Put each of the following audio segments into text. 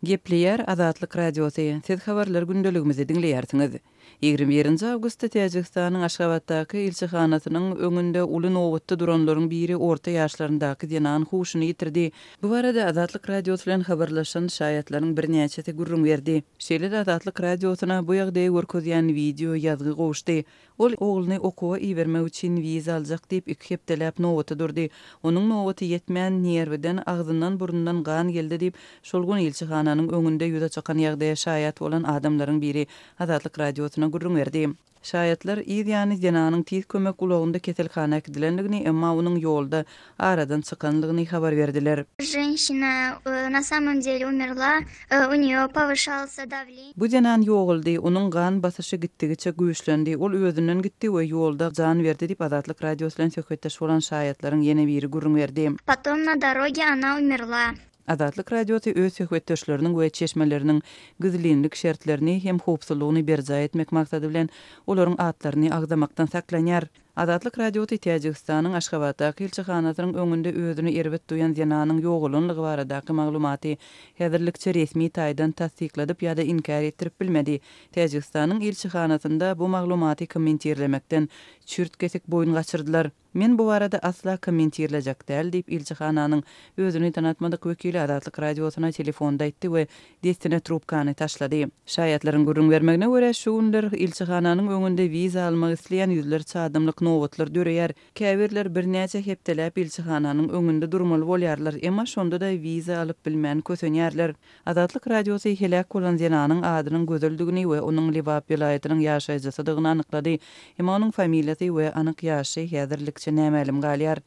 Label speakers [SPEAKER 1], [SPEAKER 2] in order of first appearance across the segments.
[SPEAKER 1] Gepleýär Azatlyk Radiosy, Siz habarlar gündeligimizi diňleýärsiňiz. 21-nji awgustda Täjigistanyň Aşgabatdaky ilçihanasynyň öňünde uly nobatda duranlaryň biri orta ýaşlaryndaky zenan huşuny ýitirdi. Bu barada Azatlyk Radiosy bilen habarlaşan şaýatlaryň birnäçesi gürrüň berdi. Şeýle-de Azatlyk Radiosyna bu ýagdaýy görkezýän wideo ýazgy gowuşdy. Ol ogluny okuwa ibermek üçin wiza aljak diýip, iki hepdeläp nobata durdy. Onuň nobaty ýetmän, nerwiden, agzyndan-burnundan gan geldi diýip, şol gün ilçihananyň öňünde ýüze çykan ýagdaýa şaýat bolan adamlaryň biri Azatlyk Radiosyna gürrüň berdi. Şaýatlar yz ýany zenanyň tiz kömek ulagynda keselhana äkidilendigini, emma onuň ýolda aradan çykanlygyny habar berdiler.
[SPEAKER 2] Ženşina na samom dele umerla, u neýo powyşalsa dawleniýe.
[SPEAKER 1] Bu zenan ýogaldy, onuň gan basyşy gitdigiçe güýçlendi, ol özünden gitdi we ýolda jan berdi diýip, Azatlyk Radiosy bilen söhbetdeş bolan şaýatlaryň ýene biri gürrüň berdi.
[SPEAKER 2] Potom na doroge ona umerla.
[SPEAKER 1] Azatlyk Radiosy öz söhbetdeşleriniň we çeşmeleriniň gizlinlik şertlerini hem howpsuzlygyny berjaý etmek maksady bilen, olaryň atlaryny agzamakdan saklanýar. Azatlyk Radiosy Täjigistanyň Aşgabatdaky ilçihanasynyň öňünde özüni erbet duýan zenanyň ýogalanlygy baradaky maglumaty häzirlikçe resmi taýdan tassykladyp ýa-da inkär etdirip bilmedi. Täjigistanyň ilçihanasynda bu maglumaty kommentirlemekden çürt-kesik boýun gaçyrdylar. Men bu barada asla kommentirlejek däl diýip, ilçihananyň özüni tanatmadyk wekili Azatlyk Radiosyna telefonda aýtdy we dessine trubkany taşlady. Şaýatlaryň gürrüň bermegine görä, şu günler ilçihananyň öňünde wiza almak isleýän ýüzlerçe adamlyk nobatlar döreýär. Käbirler birnäçe hepdeläp ilçihananyň öňünde durmaly bolýarlar, emma şonda-da wiza alyp bilmän kösenýärler. Azatlyk Radiosy heläk bolan zenanyň adynyň Gözeldigini we onuň Lebap welaýatynyň ýaşaýjysydygyny anyklady. Emma onuň familiýasy we anyk ýaşy häzirlikçe nämälim galýar.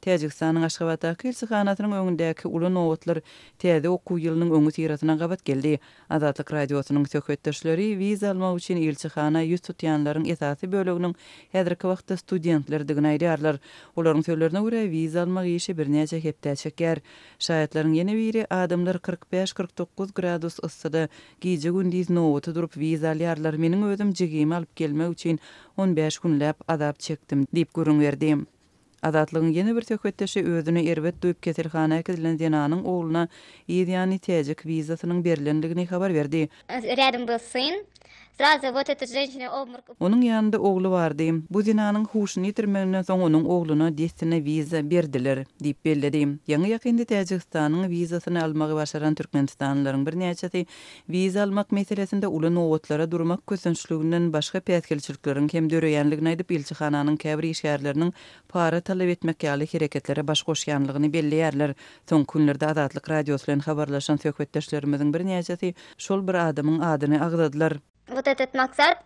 [SPEAKER 1] Täjigistanyň Aşgabatdaky ilçihanasynyň öňündäki uly nobatlar täze okuw ýylynyň öňüsyrasyna gabat geldi. Azatlyk Radiosynyň söhbetdeşleri wiza almak üçin ilçihana ýüz tutýanlaryň esasy böleginiň häzirki wagtda studentlerdigini aýdýarlar. Olaryň sözlerine görä, wiza almak işi birnäçe hepdä çekýär. Şaýatlaryň ýene biri, Adamlar 45, 49 gradus yssyda gije-gündiz nobata durup wiza alýarlar. Meniň özüm jigimi alyp gelmek üçin on bäş günläp azap çekdim diýip gürrüň berdi. Azatlygyň ýene bir söhbetdeşi özüni erbet duýup keselhana äkidilen zenanyň ogluna yz ýany täjik wizasynyň berlendigini habar berdi.
[SPEAKER 2] Rýadom byl syn. Srazu wot eta ženşina obmorok.
[SPEAKER 1] Onuň ýanynda ogly bardy. Bu zenanyň huşuny ýitirmeginden soň onuň ogluna dessine wiza berdiler, diýip belledi. Ýaňy-ýakynda Täjigistanyň wizasyny almagy başaran türkmenistanlylaryň birnäçesi Wiza almak meselesinde uly nobatlara durmak kösençliginden başga päsgelçilikleriň hem döreýänligini aýdyp, ilçihananyň käbir işgärleriniň para talap etmek ýaly hereketlere baş goşýanlygyny belleýärler. Soňky günlerde Azatlyk Radiosy bilen habarlaşan söhbetdeşlerimiziň birnäçesi şol bir adamyň adyny agzadylar.
[SPEAKER 2] Wot etot maksat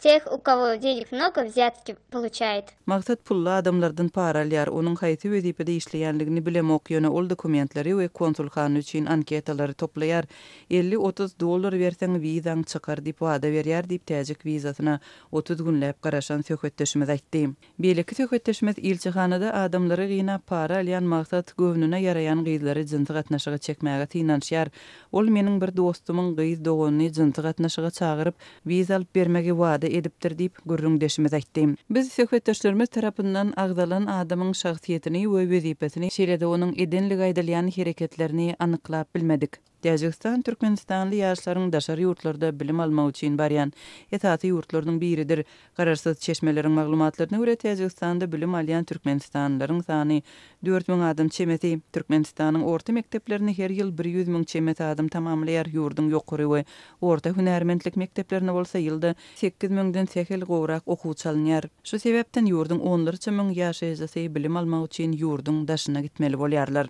[SPEAKER 2] Teh u kogo denig mnogo wzýatki poluçaýet.
[SPEAKER 1] Maksat pully adamlardan para alýar. Onuň haýsy wezipede işleýänligini bilemok, ýöne ol dokumentleri we konsulhana üçin anketalary toplaýar. 50, 30 dollar berseň wizaň çykar diýip wada berýär diýip täjik wizasyna 30 günläp garaşan söhbetdeşimiz aýtdy. Beýleki söhbetdeşimiz ilçihanada adamlary gynap para alýan Maksat göwnüne ýaraýan gyzlary jynsy gatnaşyga çekmäge synanyşýar. Ol meniň bir dostumyň gyz doganyny jynsy gatnaşyga çagyryp, wiza alyp bermegi wada edipdir diýip, gürrüňdeşimiz aýtdy. Biz söhbetdeşlerimiz tarapyndan agzalan adamyň şahsyýetini we wezipesini, şeýle-de onuň edenligi aýdylýan hereketlerini anyklap bilmedik. Täjigistan türkmenistanly ýaşlaryň daşary ýurtlarda bilim almak üçin barýan esasy ýurtlarynyň biridir. Garaşsyz çeşmeleriň maglumatlaryna görä, Täjigistanda bilim alýan türkmenistanlylaryň sany 4000 adam çemesi. Türkmenistanyň orta mekdeplerini her ýyl 100 müň çemesi adam tamamlaýar, ýurduň ýokary we orta hünärmentlik mekdeplerine bolsa ýylda sekiz müňden sähel gowrak okuwçy alynýar. Şu sebäpden ýurduň onlarça müň ýaşaýjysy bilim almak üçin ýurduň daşyna gitmeli bolýarlar.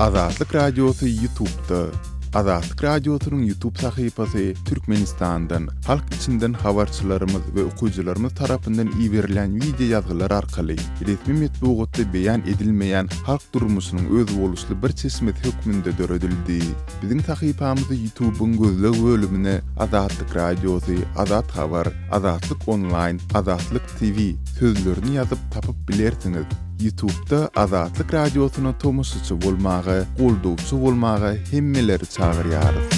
[SPEAKER 3] Azatlyk Radiosy Ýutubda. Azatlyk Radiosynyň Ýutub sahypasy Türkmenistandan, halk içinden habarçylarymyz we okyjylarymyz tarapyndan iberilýän wideo ýazgylar arkaly resmi metbugatda beýan edilmeýän halk durmuşynyň özboluşly bir çeşmesi hökmünde döredildi. Biziň sahypamyzy Ýutubyň gözleg bölümine Azatlyk Radiosy, Azat Habar, Azatlyk Onlaýn, Azatlyk TV sözlerini ýazyp tapyp bilersiňiz. Ýutubda Azatlyk Radiosyna tomaşaçy bolmaga, goldawçy bolmaga hemmeleri çagyrýarys.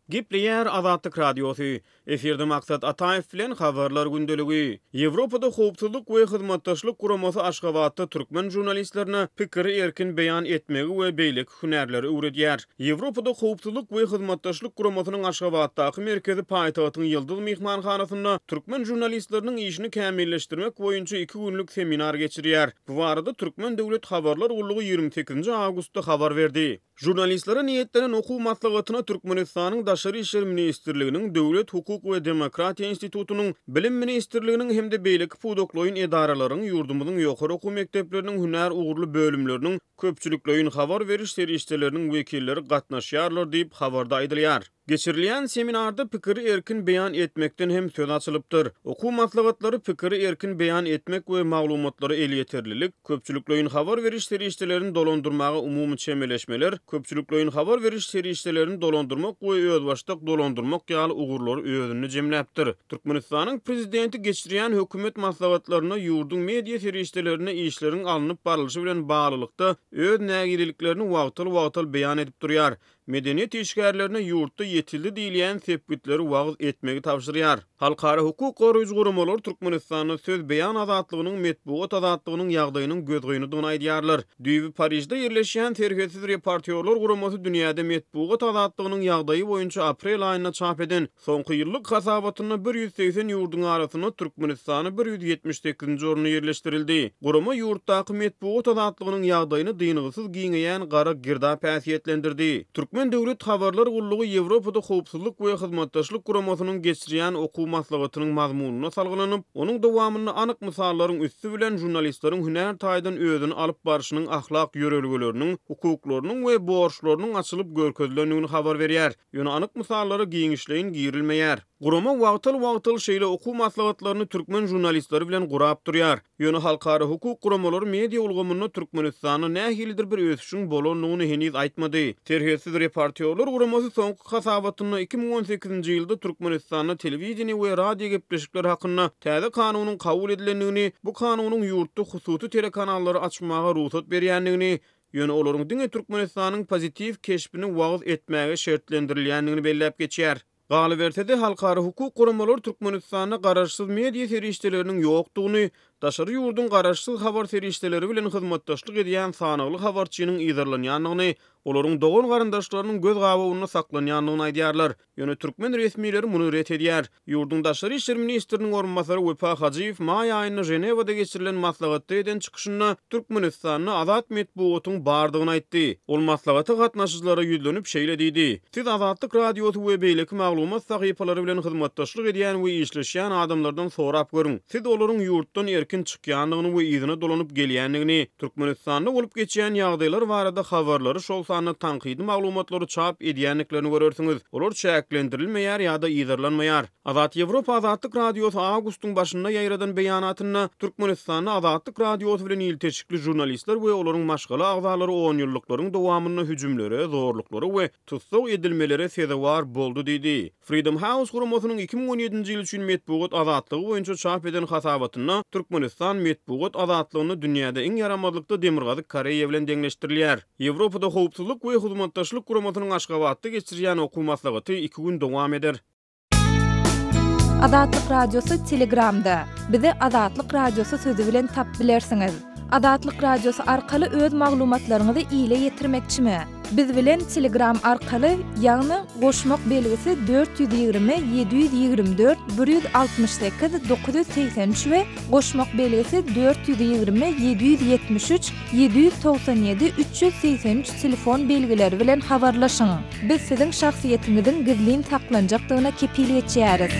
[SPEAKER 4] Gepleýär Azatlyk Radiosy. Efirde Maksat Ataýew bilen Habarlar gündeligi. Ýewropada Howpsuzlyk we Hyzmatdaşlyk Guramasy Aşgabatda türkmen žurnalistlerine pikiri erkin beýan etmegi we beýleki hünärleri öwredýär. Ýewropada Howpsuzlyk we Hyzmatdaşlyk Guramasynyň Aşgabatdaky merkezi paýtagtyň Ýyldyz myhmanhanasynda türkmen žurnalistleriniň işini kämilleşdirmek boýunça iki günlük seminar geçirýär. Bu barada Türkmen döwlet habarlar gullugy 28 awgustda habar berdi. Žurnalistlere niýetlenen okuw maslahatyna Türkmenistanyň Daşary işler ministrliginiň, Döwlet, hukuk we demokratiýa institutynyň, Bilim ministrliginiň hem-de beýleki pudaklaýyn edaralaryň, ýurdumyzyň ýokary okuw mekdepleriniň hünär ugurly bölümleriniň köpçülikleýin habar beriş serişdeleriniň wekilleri gatnaşýarlar diýip, habarda aýdylýar. Geçirilýän seminarda pikiri erkin beýan etmekden hem söz açylypdyr. Okuw maslahatlary pikiri erkin beýan etmek we maglumatlara elýeterlilik, köpçülikleýin habar beriş serişdelerini dolandyrmaga umumy çemeleşmeler, köpçülikleýin habar beriş serişdelerini dolandyrmak we özbaşdak dolandyrmak ýaly ugurlary özünde jemläpdir. Türkmenistanyň Prezidenti geçirýän hökümet maslahatlarynda ýurduň media serişdelerinde işleriň alnyp barlyşy bilen baglylykda öz nägileliklerini wagtal-wagtal beýan edip durýar. Medeniýet işgärlerine ýurtda ýetildi diýilýän sepgitleri wagyz etmegi tabşyrýar. Halkara hukuk goraýjy guramalar Türkmenistanda söz beýan azatlygynyň, metbugat azatlygynyň ýagdaýynyň gözgynydygyny aýdýarlar. Düýbi Parižde ýerleşýän Serhetsiz reportýorlar guramasy dünýäde metbugat azatlygynyň ýagdaýy boýunça aprel aýynda çap eden Soňky ýyllyk hasabatynda 180 ýurduň arasynda Türkmenistany 178-nji orunda ýerleşdirildi. Gurama ýurtdaky metbugat azatlygynyň ýagdaýyny dyngysyz giňeýän gara girdap häsiýetlendirdi. Türkmen döwlet habarlar gullugy Ýewropada Howpsuzlyk we Hyzmatdaşlyk Guramasynyň geçirýän okuw maslahatynyň mazmunyna salgylanyp, onuň dowamynda anyk mysallaryň üsti bilen žurnalistleriň hünär taýdan özüni alyp barşynyň ahlak ýörelgeleriniň, hukuklarynyň we borçlarynyň açylyp görkezilendigini habar berýär. Ýöne anyk mysallara giňişleýin girilmeýär. Gurama wagtal-wagtal şeýle okuw maslahatlaryny türkmen žurnalistleri bilen gurap durýar. Ýöne halkara hukuk guramalary media ulgamynda Türkmenistanda nähilidir bir ösüşiň bolandygyny heniz aýtmady. Serhetsiz reportýorlar guramasy soňky hasabatynda 2018-nji ýylda Türkmenistanda telewideniýe we radio gepleşikleri hakynda täze kanunyň kabul edilendigini, bu kanunyň ýurtda hususy telekanallary açmaga rugsat berýändigini, Ýöne olaryň diňe Türkmenistanyň pozitiw keşbini wagyz etmäge şertlendirilýändigini belläp geçýär. Galyberse-de, halkara hukuk guramalary Türkmenistanda garaşsyz media serişdeleriniň ýokdugyny, daşary ýurduň garaşsyz habar serişdeleri bilen hyzmatdaşlyk edýän sanagly habarçynyň yzarlanýandygyny, olaryň dogan-garyndaşlarynyň göz gabawynda saklanýandygyny aýdýarlar. Ýöne türkmen resmileri muny ret edýär. Ýurduň daşary işler ministriniň orunbasary Wepa Hajyýew maý aýynda Ženewada geçirilen maslahatda eden çykyşynda Türkmenistanda azat metbugatyň bardygyny aýtdy. Ol maslahata gatnaşyjylara ýüzlenip şeýle diýdi, Siz Azatlyk Radiosy we beýleki maglumat sahypalary bilen hyzmatdaşlyk edýän we işleşýän adamlardan sorap görüň. Siz olaryň ýurtdan erkin çykýandygyny we yzyna dolanyp gelýändigini, Türkmenistanda bolup geçýän ýagdaýlar barada habarlary, şol sanda tankydy maglumatlary çap edýändiklerini görersiňiz. Olar çäklendirilmeýär ýa-da yzarlanmaýar. Azat Ýewropa Azatlyk Radiosy awgustyň başynda ýaýradan beýanatynda, Türkmenistanda Azatlyk Radiosy bilen ilteşikli žurnalistler we olaryň maşgala agzalary onýyllyklaryň dowamynda hüjümlere, zorluklara we tussag edilmelere sezewar boldy diýdi. Freedom House guramasynyň 2017-nji ýyl üçin metbugat azatlygy boýunça çap eden hasabatynda Türkmenistan metbugat azatlygynda dünýäde iň ýaramazlykda Demirgazyk Koreýa bilen deňleşdirilýär. Ýewropada Howpsuzlyk we Hyzmatdaşlyk Guramasynyň Aşgabatda geçirýän okuw maslahaty iki gün dowam eder.
[SPEAKER 5] Azatlyk Radiosy Telegramda. Bizi Azatlyk Radiosy sözi bilen tapyp bilersiňiz. Azatlyk Radiosy arkaly öz maglumatlaryňyzy ile ýetirmekçimi? Biz bilen Telegram arkaly, ýagny goşmak belgisi 420 724 168 983 we goşmak belgisi 420 773 797 383 telefon belgileri bilen habarlaşyň. Biz siziň şahsyýetiňiziň gizlin saklanjakdygyna kepil geçýäris.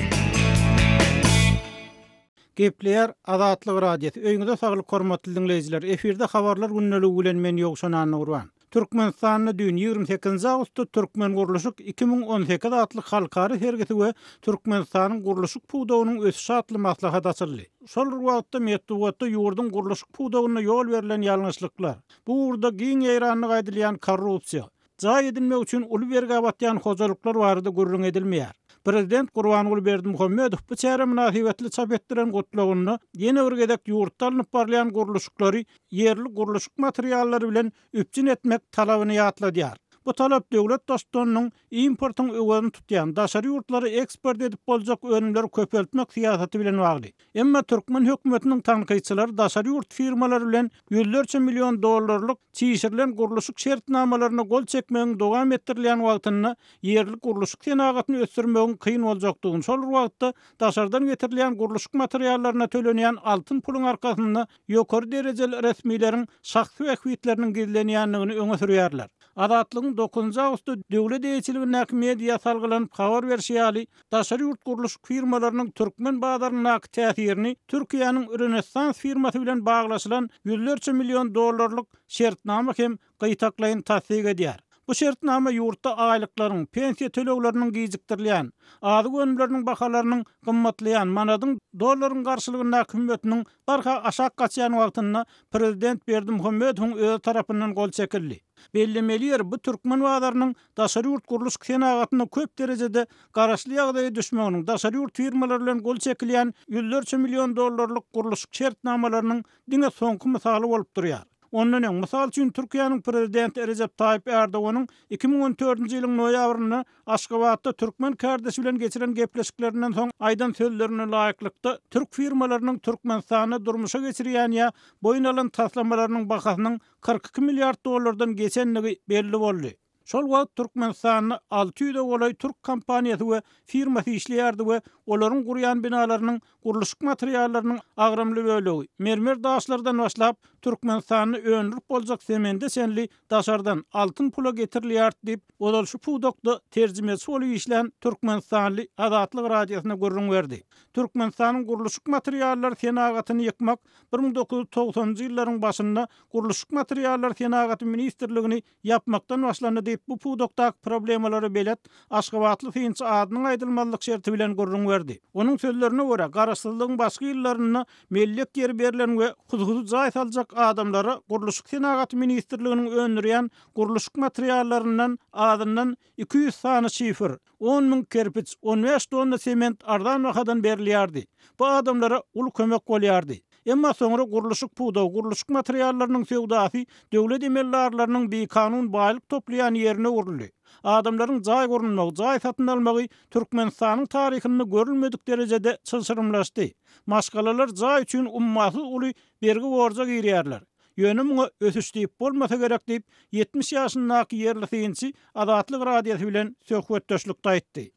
[SPEAKER 6] Gepleýär Azatlyk Radiosy. Öýüňize saglyk hormatly diňleýjiler. Efirde habarlar gündeligi bilen men Ýowşan Annagurban. Türkmenistanda düýn, 28-nji awgustda Türkmengurluşyk 2018 atly halkara sergisi we Türkmenistanyň gurluşyk pudagynyň ösüşi atly maslahat açyldy. Şol bir wagtda metbugatda ýurduň gurluşyk pudagynda ýol berlen ýalňyşlyklar, bu ugurda giň ýaýrandygy aýdylýan korrupsiýa, jaý edinmek üçin uly bergä batýan hojalyklar barada gürrüň edilmeýär. Prezident Gurbanguly Berdimuhamedow bu çäre mynasybetli çap etdiren gutlagynda ýene bir gezek ýurtda alnyp barylýan gurluşyklary ýerli gurluşyk materiallary bilen üpjün etmek talabyny ýatladýar. Bu talap döwlet Baştutanynyň importyň öwezini tutýan, daşary ýurtlara eksport edip boljak önümleri köpeltmek syýasaty bilen bagly. Emma türkmen hökümetiniň tankytçylary daşary ýurt firmalary bilen ýüzlerçe million dollarlyk çişirilen gurluşyk şertnamalaryna gol çekmegiň dowam etdirilýän wagtynda ýerli gurluşyk senagatyny ösdürmegiň kyn boljakdygyny, şol bir wagtda daşardan getirilýän gurluşyk materiallaryna tölenýän altyn puluň arkasynda ýokary derejeli resmileriň şahsy bähbitleriniň gizlenýändigini öňe sürýärler. Azatlygyň dokuzynjy awgustda döwlet eýeçiligindäki media salgylanyp habar berşi ýaly, daşary ýurt gurluşyk firmalarynyň türkmen bazaryndaky täsirini Türkiýäniň Rönesans firmasy bilen baglaşylan ýüzlerçe million dollarlyk şertnama hem gytaklaýyn tassyk edýär. Bu şertnama ýurtda aýlyklaryň, pensiýa tölegleriniň gijikdirilýän, azyk önümleriniň bahalarynyň gymmatlaýan, manadyň dollaryň garşylygyndaky hümmetiniň barha aşak gaçýan wagtynda prezident Berdimuhamedowyň özi tarapyndan gol çekildi. Bellemeli ýeri, bu türkmen bazarynyň daşary ýurt gurluşyk senagatynda köp derejede garaşly ýagdaýa düşmeginiň, daşary ýurt firmalary bilen gol çekilýän ýüzlerçe million dollarlyk gurluşyk şertnamalarynyň diňe soňky mysaly bolup durýar. Ondan öň, mysal üçin, Türkiýäniň prezidenti Rejep Taýyp Erdoganyň 2014-nji ýylyň noýabrynda Aşgabatda türkmen kärdeşi bilen geçiren gepleşiklerinden soň aýdan sözlerine laýyklykda, türk firmalarynyň Türkmenistanda durmuşa geçirýän ýa boýun alan taslamalarynyň bahasynyň 42 milliard dollardan geçendigi belli boldy. Şol wagt Türkmenistanda 600-e golaý türk kompaniýasy we firmasy işleýärdi we olaryň gurýan binalarynyň gurluşyk materiallarynyň agramly bölegi, mermer daşlardan başlap, Türkmenistanda öndürip boljak semende çenli daşardan, altyn pula getirilýärdi diýip, ozal şu pudakda terjimeçi bolup işlän türkmenistanly Azatlyk Radiosyna gürrüň berdi. Türkmenistanyň gurluşyk materiallary senagatyny ýykmak 1990-njy ýyllaryň başynda Gurluşyk materiallary senagaty ministrligini ýapmakdan başlandy diýip, bu pudakdaky problemalara belet aşgabatly synçy adynyň aýdylmazlyk şerti bilen gürrüň berdi. Onuň sözlerine görä, garaşsyzlygyň başky ýyllarynda mellek ýeri berlen we hususy jaý saljak adamlara Gurluşyk senagaty ministrliginiň öndürýän gurluşyk materiallaryndan azyndan 200 sany şifer, 10 müň kerpiç, 15 tonna sement arzan bahadan berilýärdi. Bu adamlara uly kömek bolýardy. Emma soňra gurluşyk pudagy, gurluşyk materiallarynyň söwdasy döwlet emeldarlarynyň bikanun baýlyk toplaýan ýerine öwrüldi. Adamlaryň jaý gurunmagy, jaý satyn almagy Türkmenistanyň taryhynda görülmedik derejede çylşyrymlaşdy. Maşgalalar jaý üçin ummasyz uly bergi-borja girýärler. Ýöne muňa ösüş diýip bolmasa gerek diýip, 70 ýaşyndaky ýerli synçy Azatlyk Radiosy bilen söhbetdeşlikde aýtdy.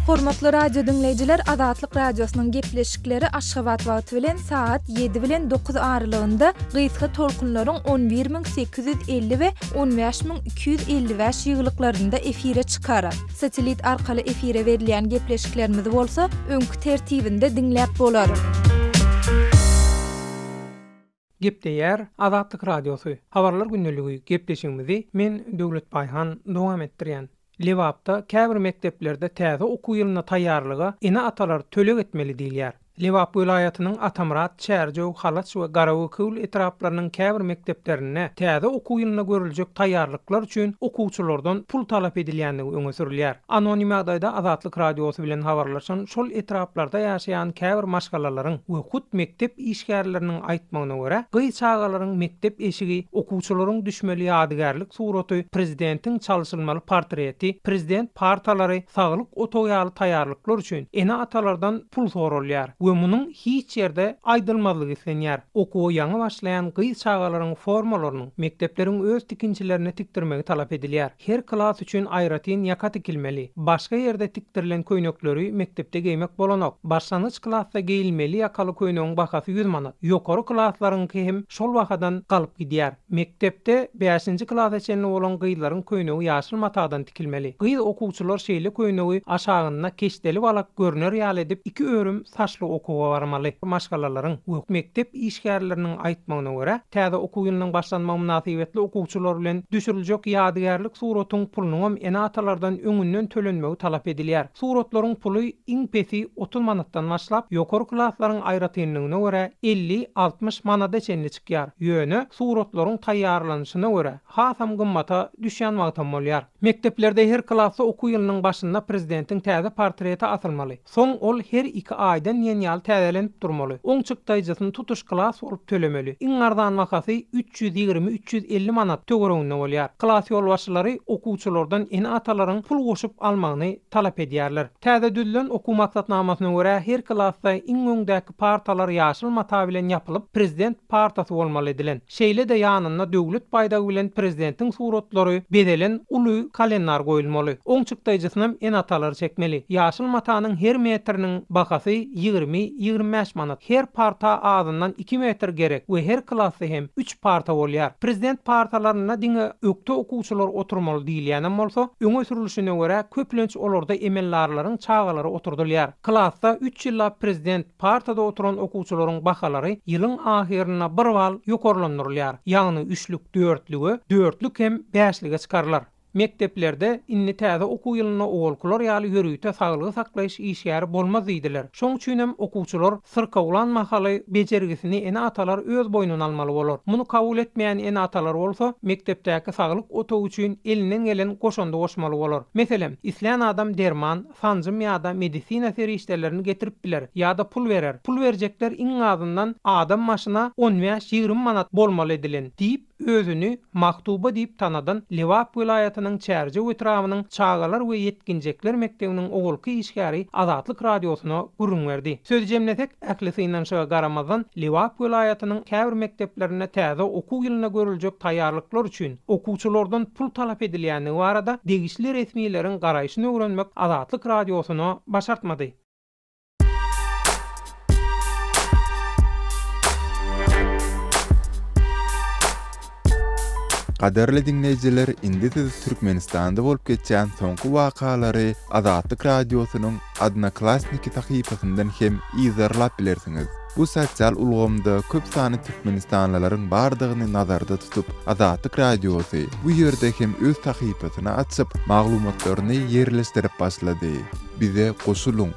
[SPEAKER 5] Hormatly radio diňleýjiler Azatlyk Radiosynyň gepleşikleri Aşgabat wagty bilen sagat 7 bilen 9 aralygynda gysga tolkunlaryň 11850 we 15255 ýygylyklarynda efire çykar. Satelit arkaly efire berilýän gepleşiklerimizi bolsa öňki tertibinde diňläp bolar.
[SPEAKER 7] Gepleýär Azatlyk Radiosy, Habarlar gündeligi gepleşigimizi men Döwlet Baýhan dowam etdirýän. Lebapda käbir mekdeplerde täze okuw ýylyna taýýarlyga ene-atalar töleg etmeli diýilýär. Lebap welaýatynyň Atamyrat, Çärjew, Halaç we Garabekewül etraplarynyň käbir mekdeplerinde täze okuw ýylyna görüljek taýýarlyklar üçin okuwçylardan pul talap edilýändigi öňe sürülýär. Anonim ýagdaýda Azatlyk Radiosy bilen habarlaşan şol etraplarda ýaşaýan käbir maşgalalaryň we hut mekdep işgärleriniň aýtmagyna görä, gyz çagalaryň mekdep eşigi, okuwçylaryň düşmeli ýadygärlik suraty, prezidentiň çalşylmaly portreti, prezident partalary, saglyk otagy ýaly taýýarlyklar üçin ene-atalardan pul soralýar we munuň hiç ýerde aýdylmazlygy islenýär. Okuwa ýaňy başlaýan gyz çagalaryň formalarynyň mekdepleriň öz tikinçilerine tikdirmegi talap edilýär. Her klas üçin aýratyn ýaka tikilmeli. Başga ýerde tikdirilen köýnekleri mekdepde geýmek bolanok. Başlangyç klasda geýilmeli ýakaly köýnegiň bahasy ýüz manat. Ýokary klaslaryňky hem şol bahadan galyp gidýär. Mekdepde bäşinji klasa çenli bolan gyzlaryň köýnegi ýaşyl matadan tikilmeli. Gyz okuwçylar şeýle köýnegi aşagynda keşdeli balak görner ýaly edip iki örüm saçly okuwa barmaly. Maşgalalaryň we mekdep işgärleriniň aýtmagyna görä, täze okuw ýylynyň başlanmagy mynasybetli okuwçylar bilen düşüriljek ýadygärlik suratyň pulunyňam ene-atalardan öňünden tölenmegi talap edilýär. Suratlaryň puly iň pesi 30 manatdan başlap, ýokary klaslaryň aýratynlygyna görä 50, 60 manada çenli çykýar. Ýöne suratlaryň taýýarlanyşyna görä, hasam gymmata düşýän wagtam bolýar. Mekdeplerde her klasda okuw ýylynyň başynda prezidentiň täze portreti asylmaly. Soň ol her iki aýdan diýen ýaly. ýaly täzelenip durmaly. Oň çykdaýjysyny tutuş klas bolup tölemeli. Iň arzan bahasy 320, 350 manat töwereginde bolýar. Klas ýolbaşçylary okuwçylardan ene-atalaryň pul goşup almagyny talap edýärler. Täze düzülen okuw maksatnamasyna görä, her klasda iň öňdäki partalar ýaşyl mata bilen ýapylyp, prezident partasy bolmaly edilen. Şeýle-de ýanynda döwlet baýdagy bilen prezidentiň suratlary bezelen uly kalendar goýulmaly. Oň çykdaýjysynam ene-atalar çekmeli. Ýaşyl matanyň her metriniň bahasy 20, 25 manat. Her parta azyndan iki metr gerek we her klasda hem üç parta bolýar. Prezident partalarynda diňe ökde okuwçylar oturmaly diýilýänem bolsa, öňe sürlüşine görä, köplenç olarda emeldarlaryň çagalary oturdylýar. Klasda üç ýyllap prezident partada oturan okuwçylaryň bahalary ýylyň ahyrynda bir bal ýokarlandyrylýar, ýagny üçlük dörtlüge, dörtlük hem bäşlige çykarylar. Mekdeplerde indi täze okuw ýylynda owalkylar ýaly ýörite saglygy saklaýyş işgäri bolmaz diýdiler. Şoň üçinem okuwçylar syrkawlan mahaly bejergisini ene-atalar öz boýnuna almaly bolar. Muny kabul etmeýän ene-atalar bolsa mekdepdäki saglyk otagy üçin elinden gelen goşandy goşmaly bolar. Meselem, islän adam derman, sanjym ýa-da medisina serişdelerini getirip biler ýa-da pul berer. Pul berjekler iň azyndan adam başyna on bäş-ýigrimi manat bolmaly edilen, diýip, özüni Mahtuba diýip tanadan Lebap welaýatynyň Çärjew etrabynyň çagalar we ýetginjekler mekdebiniň owalky işgäri Azatlyk Radiosyna gürrüň berdi. Sözi jemlesek, ähli synanyşyga garamazdan, Lebap welaýatynyň käbir mekdeplerinde täze okuw ýylyna görüljek taýýarlyklar üçin okuwçylardan pul talap edilýändigi barada degişli resmileriň garaýşyny öwrenmek Azatlyk Radiosyna başartmady.
[SPEAKER 3] Gadyrly diňleýjiler indi siz Türkmenistanda bolup geçýän soňky wakalary Azatlyk Radiosynyň Odnoklassniki sahypasyndan hem yzarlap bilersiňiz. Bu sosial ulgamda köp sanly türkmenistanlylaryň bardygyny nazarda tutup, Azatlyk Radiosy bu ýerde hem öz sahypasyny açyp, maglumatlaryny ýerleşdirip başlady. Bize goşulyň!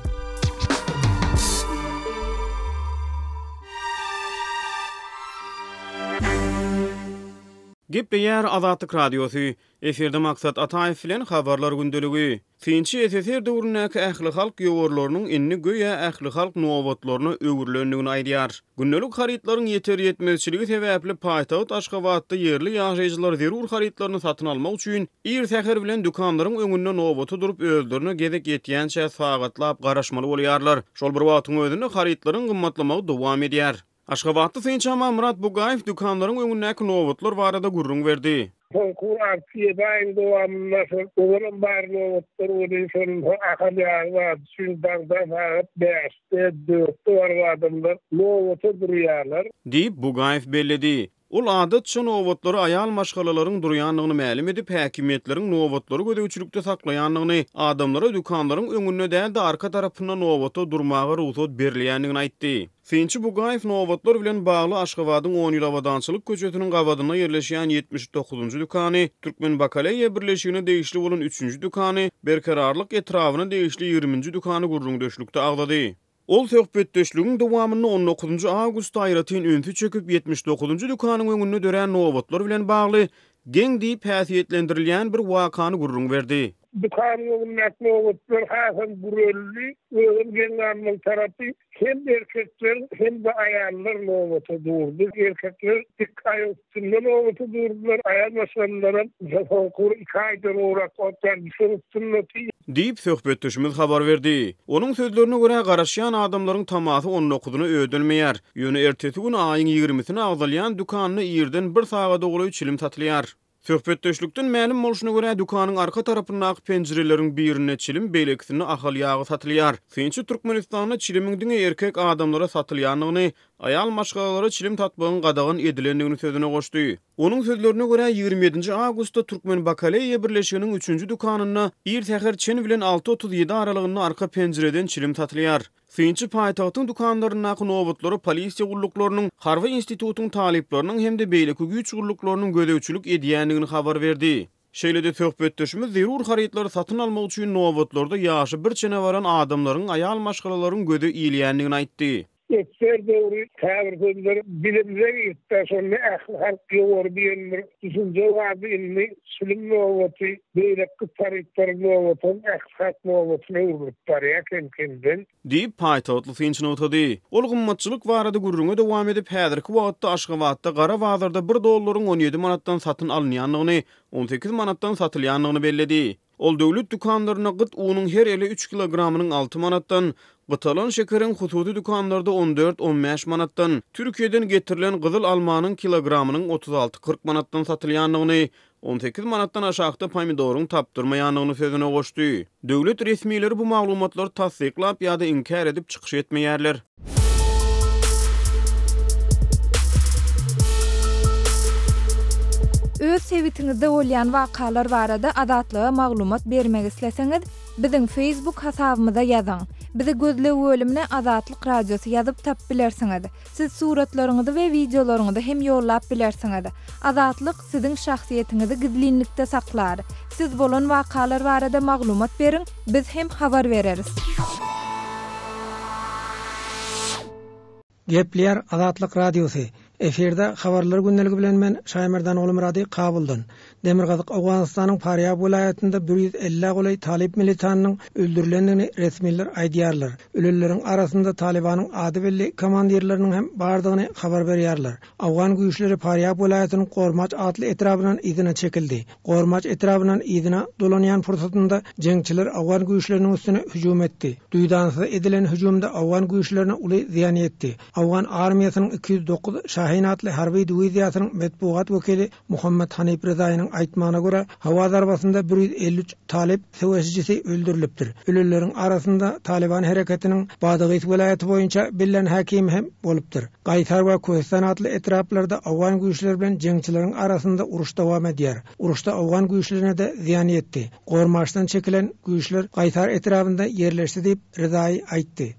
[SPEAKER 4] Gepleýär Azatlyk Radiosy, Efirde Maksat Ataýew bilen Habarlar gündeligi. Synçy SSR döwründäki ählihalk ýowarlarynyň indi göýä ählihalk nobatlaryna öwrülendigini aýdýar. Gündelik harytlaryň ýeter-ýetmezçiligi sebäpli paýtagt Aşgabatda ýerli ýaşaýjylar zerur harytlaryny satyn almak üçin ir säher bilen dükanlaryň öňünde nobata durup özlerine gezek ýetýänçä sagatlap garaşmaly bolýarlar. Şol bir wagtyň özünde harytlaryň gymmatlamagy dowam edýär. Aşgabatly synçy Amanmyrat Bugaýew dükanlaryň öňündäki nobatlar barada gürrüň berdi.
[SPEAKER 8] Soňky alty-ýedi aýyň dowamynda şol ozalam bar nobatlar welin şol Ahal ýagy zady üçin daňdan sagat bäşde, dörtde baryp adamlar nobata durýarlar.
[SPEAKER 4] Diýip, Bugaýew belledi. Ol adatça nobatlara aýal maşgalalaryň durýandygyny mälim edip, häkimiýetleriň nobatlary gözegçilikde saklaýandygyny, adamlara dükanlaryň öňünde däl-de, arka tarapynda nobata durmaga rugsat berilýändigini aýtdy. Synçy Bugaýew nobatlar bilen bagly Aşgabadyň On ýyl abadançylyk köçesiniň gabadynda ýerleşýän 79-njy dükany, Türkmenbakaleýa birleşigine degişli bolan üçünji dükany, Berkararlyk etrabyna degişli ýigriminji dükany gürrüňdeşlikde agzady. Ol söhbetdeşligiň dowamynda on dokuzynjy awgustda aýratyn ünsi çekip, 79-njy dükanyň öňünde dörän nobatlar bilen bagly geň diýip häsiýetlendirilýän bir wakany gürrüň berdi.
[SPEAKER 8] Dükanyň öňündäki nobatlar hasam güreldi. Özem geň galmaly tarapy, hem erkekler, hem-de aýallar nobata durdy. Erkekler dik aýak üstünde nobata durdular, aýal maşgalalaram soňky bir iki aýdan gowrak wagt bäri düşek üstündedi.
[SPEAKER 4] Diýip, söhbetdeşimiz habar berdi. Onuň sözlerine görä, garaşýan adamlaryň tamasy on dokuzyna ödelmeýär. Ýöne ertesi gün aýyň ýigrimisine agzalýan dükanda irden bir sagada golaý çilim satylýar. Söhbetdeşlikden mälim bolşuna görä, dükanyň arka tarapyndaky penjireleriň birinde çilim, beýlekisinde ahal ýagy satylýar. Synçy Türkmenistanda çilimiň diňe erkek adamlara satylýandygyny, aýal maşgalalara çilim satmagyň gadagan edilendigini sözüne goşdy. Onuň sözlerine görä, 27 nji awgustda Türkmen bakaleýa birleşiginiň üçünji dükanynda ir säher çen bilen 6.37 aralygynda arka penjireden çilim satylýar. Synçy paýtagtyň dükanlaryndaky nobatlara polisiýa gulluklarynyň, harby institutyň talyplarynyň hem-de beýleki güýç gulluklarynyň gözegçilik edýändigini habar berdi. Şeýle-de söhbetdeşimiz zerur harytlary satyn almak üçin nobatlarda ýaşy birçene baran adamlaryň, aýal maşgalalaryň göze ilýändigini aýtdy.
[SPEAKER 8] Ssr döwri käbir sözler dilimize giripdi, şonda ähli halk ýowary diýen bir düşünje bardy, indi çilim nobaty, beýleki taryplaryň nobatam ähli halk nobatyna öwrülip barýar kem-kemden.
[SPEAKER 4] Diýip, paýtagtly synçy nygtady. Ol gymmatçylyk barada gürrüňe dowam edip, häzirki wagtda Aşgabatda gara bazarda bir dollaryň 17 manatdan satyn alynýandygyny, 18 manatdan satylýandygyny belledi. Ol döwlet dükanlarynda gyt unuň her ele üç kilogramynyň alty manatdan, gytalan şekeriň hususy dükanlarda on dört, on bäş manatdan, Türkiýeden getirilen gyzyl almanyň kilogramynyň 36-40 manatdan satylýandygyny, 18 manatdan aşakda pomidoryň tapdyrmaýandygyny sözüne goşdy. Döwlet resmileri bu maglumatlary tassyklap ýa-da inkär edip çykyş etmeýärler.
[SPEAKER 5] Öz sebitiňizde bolýan wakalar barada Azatlyga maglumat bermek isleseňiz, biziň Facebook hasabymyza ýazyň. Bizi gözleg bölümine Azatlyk Radiosy ýazyp tapyp bilersiňiz. Siz suratlaryňyzy we wideolaryňyzy hem ýollap bilersiňiz. Azatlyk siziň şahsyýetiňizi gizlinlikde saklar. Siz bolan wakalar barada maglumat beriň, biz hem habar bereris.
[SPEAKER 9] Gepleýär Azatlyk Radiosy. Efirde Habarlar gündeligi bilen men Şaýmerdan Gulmyrady Kabuldan. Demirgazyk Owganystanyň Farýab welaýatynda bir ýüz ellä golaý talyp militanynyň öldürilendigini resmiler aýdýarlar. Ölenleriň arasynda Talybanyň ady belli komandirleriniň hem bardygyny habar berýärler. Owgan güýçleri Farýab welaýatynyň Gormaç atly etrabyndan yzyna çekildi. Gormaç etrabyndan yzyna dolanýan pursatynda jeňçiler owgan güýçleriniň üstüne hüjüm etdi. Duýdansyz edilen hüjümde owgan güýçlerine uly zyýan ýetdi. Owgan armiýasynyň 209 Şahin atly harby diwiziýasynyň metbugat wekili Muhammet Hanif Rezaýynyň aýtmagyna görä, howa zarbasynda 153 talyp söweşijisi öldürilipdir. Ölenleriň arasynda Talyban hereketiniň Badagys welaýaty boýunça bellän häkimi hem bolupdyr. Gaýsar we Köhistan atly etraplarda owgan güýçleri bilen jeňçileriň arasynda uruş dowam edýär. Uruşda owgan güýçlerine-de zyýan ýetdi. Gormaşdan çekilen güýçler Gaýsar etrabynda ýerleşdi diýip, Rezaýy aýtdy.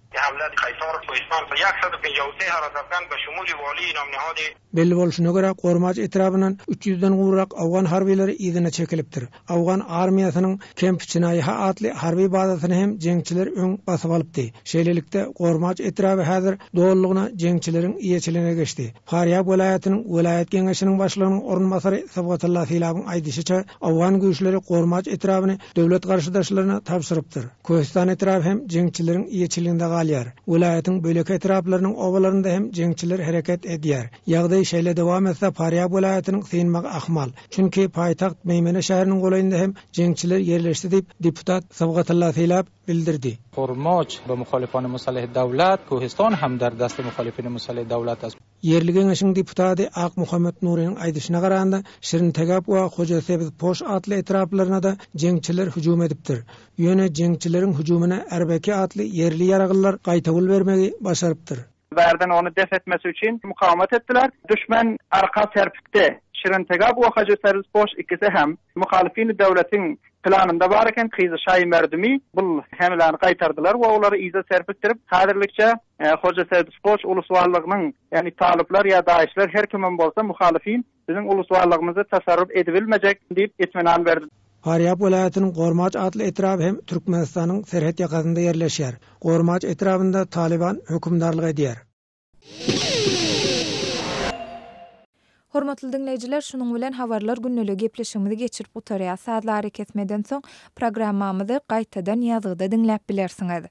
[SPEAKER 9] Belli bolşuna görä, Gormaç etrabyndan üç ýüzden gowrak owgan harbylary yzyna çekilipdir. Owgan armiýasynyň Kemp Çinaýha atly harby bazasyny hem jeňçiler öň basyp alypdy. Şeýlelikde, Gormaç etraby häzir dolulygyna jeňçileriň eýeçiligine geçdi. Farýab welaýatynyň welaýat geňeşiniň başlygynyň orunbasary Sybgatulla Silabyň aýdyşyça, owgan güýçleri Gormaç etrabyny döwlet garşydaşlaryna tabşyrypdyr. Köhistan etraby hem jeňçileriň eýeçiliginde galýar. Welaýatyň beýleki etraplarynyň obalarynda hem jeňçiler hereket edýär. Ýagdaý şeýle dowam etse, Farýab welaýatynyň synmagy ahmal. Çünki paýtagt Meýmene şäheriniň golaýynda hem jeňçiler ýerleşdi diýip, deputat Sybgatulla Sylap bildirdi.
[SPEAKER 10] Hormoç be muhalifan musaleh dawlat, Köhistan hem der dast muhalifin musaleh dawlat ast.
[SPEAKER 9] Ýerli geňeşiň deputady Akmuhammet Nurynyň aýdyşyna garanda, Şirintegap we Hojasebzpoş atly etraplaryna-da jeňçiler hüjüm edipdir. Ýöne jeňçileriň hüjümine Erbeki atly ýerli ýaraglylar gaýtawul bermegi başarypdyr.
[SPEAKER 11] Bärden ony def etmesi üçin mukawemet etdiler. Düşmen arka serpikdi. Şirintegap we Hajysebzpoş ikisi hem muhalifini döwletiň planynda bar eken, Kyzy şaýy merdümi bul hemläni gaýtardylar we olary yza serpikdirip, häzirlikçe Hoja Sebzpoş ulusbarlygynyň, ýagny talyplar ýa daişler her kimem bolsa muhalifin biziň ulusbarlygymyzy tasarruf edibilmejek diýip itminan berdi.
[SPEAKER 9] Farýab welaýatynyň Gormaç atly etraby hem Türkmenistanyň serhet ýakasynda ýerleşýär. Gormaç etrabynda Talyban hökümdarlyk edýär.
[SPEAKER 5] Hormatly diňleýjiler, şunuň bilen Habarlar gündeligi gepleşigimizi geçirip gutarýas. Sazly arakesmeden soň programmamyzy gaýtadan ýazgyda diňläp bilersiňiz.